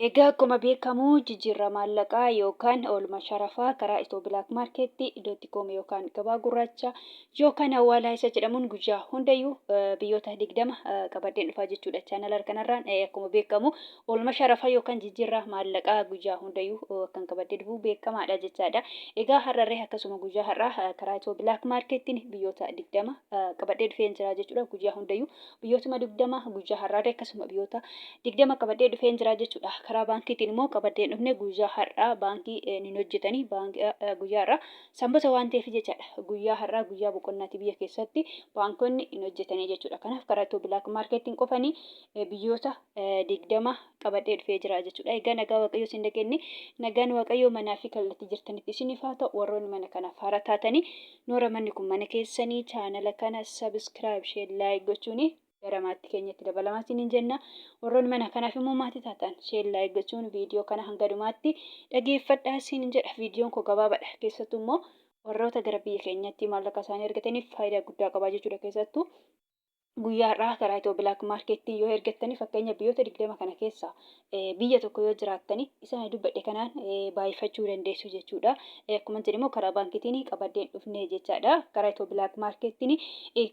Egaa akkuma beekamu jijjiirraa maallaqaa yookaan oolmaa sharafaa karaa Ethio Black Market dot com yookaan gabaa gurraacha yookaan awwaalaa isa jedhamuun guyyaa hundayyuu biyyoota 20 qabadheen dhufaa jechuudha. Chaanala kanarraan akkuma beekamu oolmaa sharafaa yookaan jijjiirraa maallaqaa guyyaa hundayyuu akkan qabadhee dhufu beekamaadha jechaadha. Egaa har'arree akkasuma guyyaa har'aa karaa Ethio Black Marketiin biyyoota 20 qabadhee dhufeen jira jechuudha. Guyyaa hundayyuu biyyootuma 20 guyyaa har'aarree akkasuma biyyoota 20 qabadhee dhufeen jira jechuudha. Karaa baankiitiin immoo qabadhee hin dhufne, guyyaa har'aa baankii hin hojjetanii, baankii guyyaa har'aa sanbata waan ta'eef jechaadha. Guyyaa har'aa guyyaa boqonnaati, biyya keessatti baankonni hin hojjetanii jechuudha. Kanaaf karaa Ethio Black Marketiin qofanii biyyoota 20 qabadhee dhufee jira jechuudha. Egaa nagaa Waaqayyoo isin dhageenye, nagaan Waaqayyoo manaa fi kallattii jirtanitti isiniif haa ta'u. Warroonni mana kanaaf haara taatanii, noora, manni kun mana keessanii, chaanala kana subscribe, share, like gochuun gara maatii keenyatti dabalamaa isiniin jenna. Warroonni mana kanaaf immoo maatii taatan, share, like gochuun viidiyoo kana hanga dhumaatti dhageeffadhaa isiniin jedha. Viidiyoon koo gabaabaadha. Keessattuu immoo warroota gara biyya keenyatti maallaqa isaanii argataniif faayidaa guddaa qabaa jechuudha. Keessattuu guyyaa har'aa karaa Ethio Black Marketiin yoo ergattanii, fakkeenya biyyoota 20 kana keessaa biyya tokko yoo jiraattanii, isaan dubbadhe kanaan baay'ifachuu dandeessu jechuudha. Akkuma jedhe immoo karaa baankiitiin qabadheen dhufne jechaadha. Karaa Ethio Black Marketiin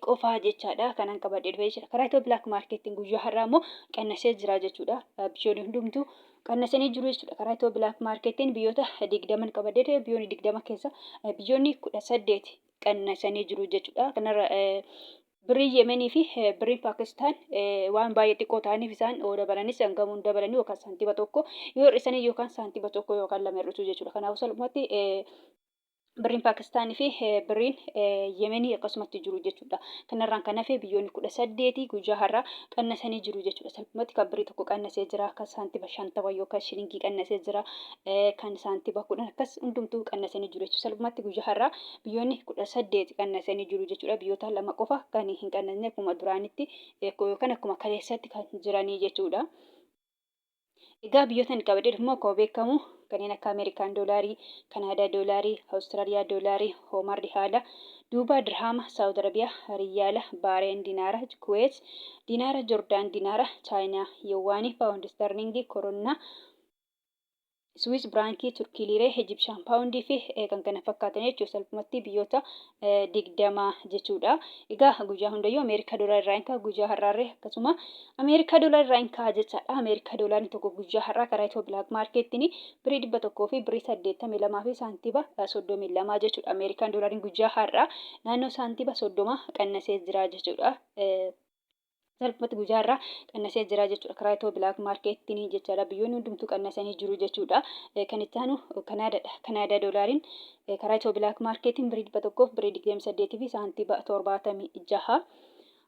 qofaa jechaadha. Kanaan qabadhee dhufe jechuudha. Karaa Ethio Black Marketiin guyyaa har'aa immoo qannasee jira jechuudha. Biyyoonni hundumtuu qannasanii jiru jechuudha. Karaa Ethio Black Marketiin biyyoota 20 qabadhee dhufe, biyyoonni 20 keessa biyyoonni 18 qannasanii jiru jechuudha. Kanarra birriin Yemenii fi birriin Paakistaan waan baay'ee xiqqoo ta'aniif isaan yoo dabalanis hangamuun dabalanii yookaan saantima tokko yoo hir'isanii yookaan saantima tokko yookaan lama hir'isu jechuudha. Kanaafuu salphumatti birriin Paakistaanii fi birriin Yemenii akkasumatti jiru jechuudha. Kanarraan kan hafe biyyoonni 18 guyyaa har'aa qannasanii jiru jechuudha. Salphumatti kan birrii tokko qannasee jira, kan saantima 50 yookaan shilingii qannasee jira, kan saantima 10, akkas hundumtuu qannasanii jiru jechuudha. Salphumatti guyyaa har'aa biyyoonni 18 qannasanii jiru jechuudha. Biyyoota lama qofa kan hin qannasne, akkuma duraanitti yookaan akkuma kaleessatti kan jiranii jechuudha. Egaa biyyoota inni qabadhee dhufu immoo akkuma beekamu kanneen akka Ameerikaan doolaarii, Kanaadaa doolaarii, Awustiraaliyaa doolaarii, Hoomar Rihaala, Duubaa Dirhaama, Saawud Arabiyaa Riyaala, Baareen Dinaara, Kuweet Dinaara, Jordaan Dinaara, Chaayinaa Yowaanii, Paawundi Isterlingii, Koronnaa Swiss Biraankii, Turkii Liiree, Ejibshaan Paawundii fi kan kana fakkaatan jechuudha. Salphumatti biyyoota 20 jechuudha. Egaa guyyaa hundayyuu Ameerikaa doolaara irraa hin ka'a, guyyaa har'aarree akkasuma Ameerikaa doolaara irraa hin ka'a jechaadha. Ameerikaa doolaarri tokko guyyaa har'aa karaa Ethio Black Marketiin birrii 100 fi birrii 82 fi saantiba 32 jechuudha. Ameerikaan doolaariin guyyaa har'aa naannoo saantiba 30 qannasee jira jechuudha. Salphumatti guyyaa irraa qannasee jira jechuudha. Karaa Ethio Black Marketiin jechaadha. Biyyoonni hundumtuu qannasanii jiru jechuudha. Kan itti aanu Kanaadaadha. Kanaadaa doolaariin karaa Ethio Black Marketiin birrii 100 birrii 28 fi saantiba 76.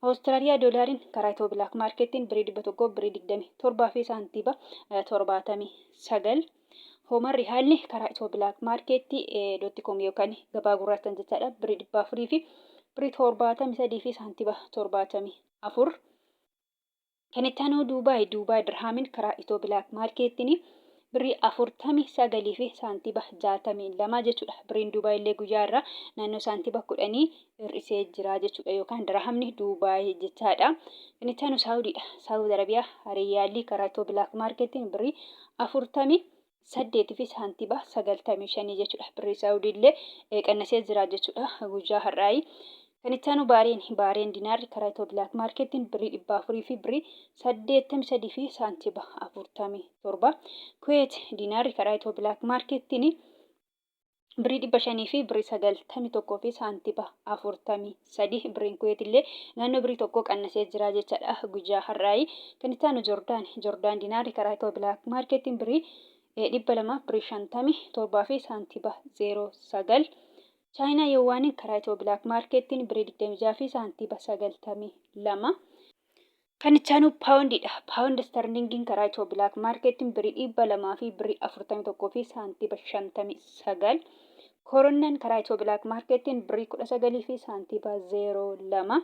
Awustiraaliyaa doolaariin karaa Ethio Black Marketiin birrii 100 birrii 27 fi saantiba 79. Hoomarri haalli karaa Ethio Black Market dot com yookaan gabaa gurraachaan jechaadha. Birrii 400 fi birrii 73 fi saantiba 74. Kan itti aanu Duubaay, Duubaay Dirhaamiin karaa Ethio Black Marketiin birrii 49 fi saantiba 62 jechuudha. Birriin Duubaay illee guyyaa irraa naannoo saantiba 10 hir'isee jira jechuudha yookaan dirhamni Duubaay jechaadha. Kan itti aanu Saawudiidha. Saawud Arabiyaa Riyaalii karaa Ethio Black Marketiin birrii 48 fi saantiba 95 jechuudha. Birrii Saawudii illee qannasee jira jechuudha guyyaa har'aayi. Kan itti aanu Baareen, Baareen dinaarri karaa Ethio Black Marketiin birrii 400 fi birrii 83 fi saantiba 47. Kuweet dinaarri karaa Ethio Black Marketiin birrii 500 fi birrii 91 fi saantiba 43. Birriin Kuweet illee naannoo birrii tokko qannasee jira jechaadha guyyaa har'aayi. Kan itti aanu Jordaan, Jordaan dinaarri karaa Ethio Black Marketiin birrii 200 birrii 57 fi saantiba 09. Chaayinaa Yowaaniin karaa Ethio Black Marketiin birrii 26 fi saantiba 92. Kan itti aanu paawundiidha. Paawundi sterlingiin karaa Ethio Black Marketiin birrii 200 fi birrii 41 fi saantiba 59. Koronnaan karaa Ethio Black Marketiin birrii 19 fi saantiba 02.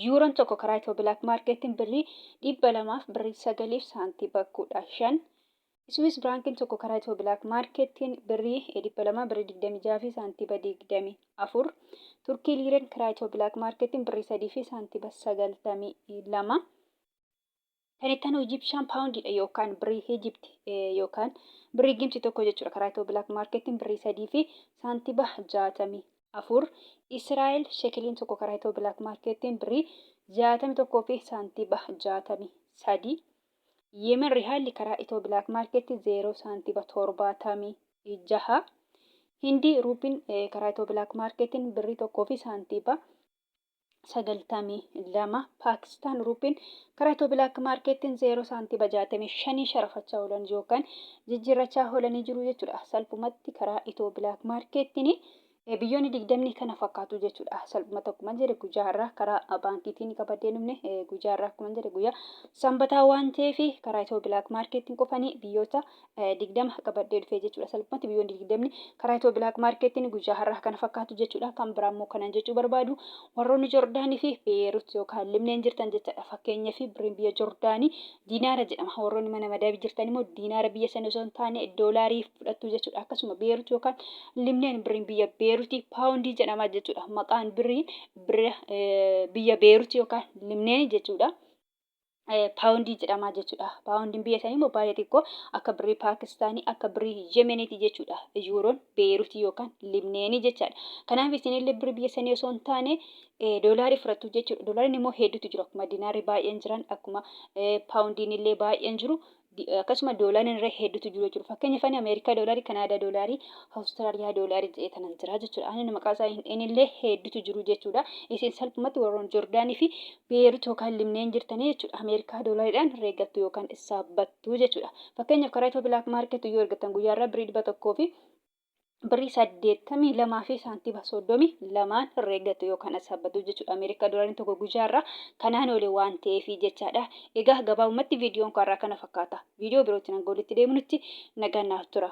Yuuroon tokko karaa Ethio Black Marketiin birrii 200 fi birrii 9 fi saantiba 15. Swiss Frankiin tokko karaa Ethio Black Marketiin birrii 200 birrii 26 fi saantiba 24. Turkii Liireen karaa Ethio Black Marketiin birrii 3 fi saantiba 92. Kan itti aanu Egyptian pound dha yookaan birrii Egypt yookaan birrii Gibsi tokko jechuudha. Karaa Itiyoo Black Marketiin birrii 3 fi saantiba 64. Israa'el shekeliin tokko karaa Itiyoo Black Marketiin birrii 61 fi saantiba 63. Yemen rihaalli karaa Itiyoo Black Market 0 saantiba 76. Hindii ruupiin karaa Itiyoo Black Marketiin birrii 1 fi saantiba 92. Paakistaan ruupiin karaa Itiyoo Black Marketiin 0 saantiba 65 sharafachaa oolan yookaan jijjiirrachaa oolanii jiru jechuudha. Salphumatti karaa Itiyoo Black Marketiin biyyoonni 20 kana fakkaatu jechuudha. Salphumatti akkuma jedhe guyyaa har'aa karaa baankiitiin qabadhee dhufne, guyyaa har'aa akkuma jedhe guyyaa sanbataa waan ta'eef, karaa Itiyoo Black Marketiin qofanii biyyoota 20 qabadhee dhufee jechuudha. Salphumatti biyyoonni 20 karaa Itiyoo Black Marketiin guyyaa har'aa kana fakkaatu jechuudha. Kan biraa immoo kanan jechuu barbaadu, warroonni Jordaanii fi Beerut yookaan Libneen jirtan jechaadha. Fakkeenyaaf, birriin biyya Jordaanii diinaara jedhama. Warroonni mana madaabii jirtan immoo diinaara biyya sana osoo hin taane doolaarii fudhattu jechuudha. Akkasuma Beerut yookaan Libneen birriin biyya Beerutii paawundii jedhama jechuudha. Maqaan birriin biyya Beerut yookaan Libneen jechuudha. Paawundii jedhama jechuudha. Paawundiin biyya isaanii immoo baay'ee xiqqoo, akka birrii Paakistaanii, akka birrii Yemeniiti jechuudha. Yuuroon Beerutii yookaan Libneenii jechaadha. Kanaaf isinillee birrii biyya sanii osoo hin taane doolaarii fudhattu jechuudha. Doolaariin immoo hedduutu jiru. Akkuma dinaarri baay'een jiran, akkuma paawundiin illee baay'een jiru. Akkasuma doolaariin irra hedduutu jiru jechuudha. Fakkeenyaaf, ani Ameerikaa doolaarii, Kanaadaa doolaarii, Awustiraaliyaa doolaarii jedhee kanan jira jechuudha. Ani maqaa isaa hin illee hedduutu jiru jechuudha. Isin salphumatti warroon Jordaanii fi Beerut yookaan Libneen jirtanii jechuudha. Ameerikaa doolaariidhaan herreeggattu yookaan saabbattu jechuudha. Fakkeenyaaf, karaa Itiyoo Black Market yoo ergattan guyyaa irraa birrii 100 fi birrii 82 fi saantiba 32n herreeggattu yookaan saabbattu jechuudha. Ameerikaa doolaariin tokko guyyaa irraa kanaan oole waan ta'eef jechaadha. Egaa gabaabumatti viidiyoon kaarraa kana fakkaata. Viidiyoo birootti hanga walitti deemnutti nagaan naaf tura.